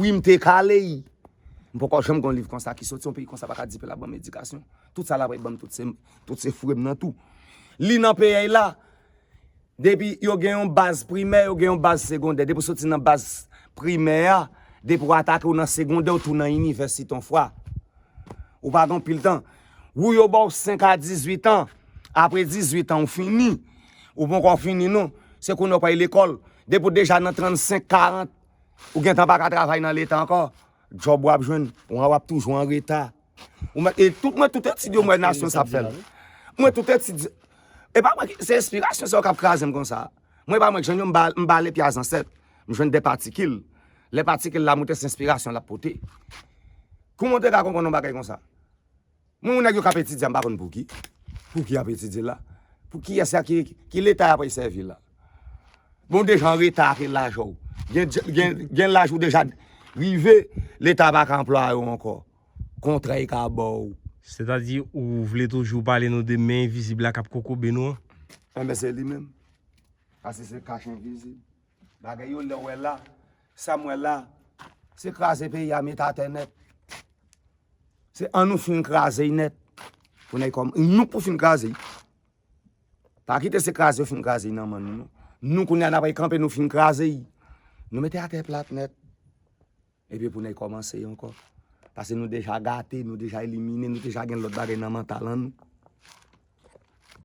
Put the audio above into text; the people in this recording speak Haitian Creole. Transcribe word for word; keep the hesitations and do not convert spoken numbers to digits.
Wi, m te kale y. M poko janm gon liv konsa ki soti yon peyi konsa pa ka di pe la ban m edikasyon. Tout sa la pral ban m tout se, tout se fre m nan tou. Li nan peyay la. Depi yo gen yon baz primè, yo gen yon baz segondè. Depi w soti nan baz primè a, depi w atake w nan segondè, w tou nan inivèsite yon fwa. Ou pa gen pil tan. Ou yo ba w senk a dizuit an. Apre dizuit an, ou fini. Ou poko fini non. Se kounye w pral lekòl. Depi w deja nan trannsenk, karant, ou gentan pa ka travay nan leta ankò. Djòb w ap jwenn, w ap toujou an reta. Ou mèt, e tout mwen, tout etid yo, mwen nasyon sa ap fè l. Mwen tout etid, e pa mwen ki, se enspirasyon sa yo k ap kraze m konsa. Mwen pa mwen k jwenn yo, m ba, m ba le pye a zansèt. M jwenn de patikil. Le patikil la moute se enspirasyon l ap pote. Kouman w te ka konprann yon bagay konsa? Mwen, yon nèg yo k ap etidye a, m pa konn pou ki. Pou ki y ap etidye la? Pou kiyès a ki, ki leta y ap sèvi la? Bon, deja an reta ak laj ou. Gen, gen, gen laj ou deja rive, leta pa ka anplwaye w ankò. Kontra y ka ba w. Sètadi, ou vle toujou pale nou de men envizib la k ap kokobe nou an? Enben, se li menm. Paske se kach envizib. Bagay yo lè w wè la, sa m wè la, se kraze peyi a met atè nèt. Se ann nou fin kraze y nèt. Pou nèg kòm, nou pou fin kraze y. Pa kite se kraze yo fin kraze y nan men nou, non. Nou kounye a n ap kanpe, nou fin kraze y. Nou mete atè plat nèt. Epi pou nèg kòmanse y ankò. Paske nou deja gate, nou deja elimine, nou deja gen lòt bagay nan mantal an nou.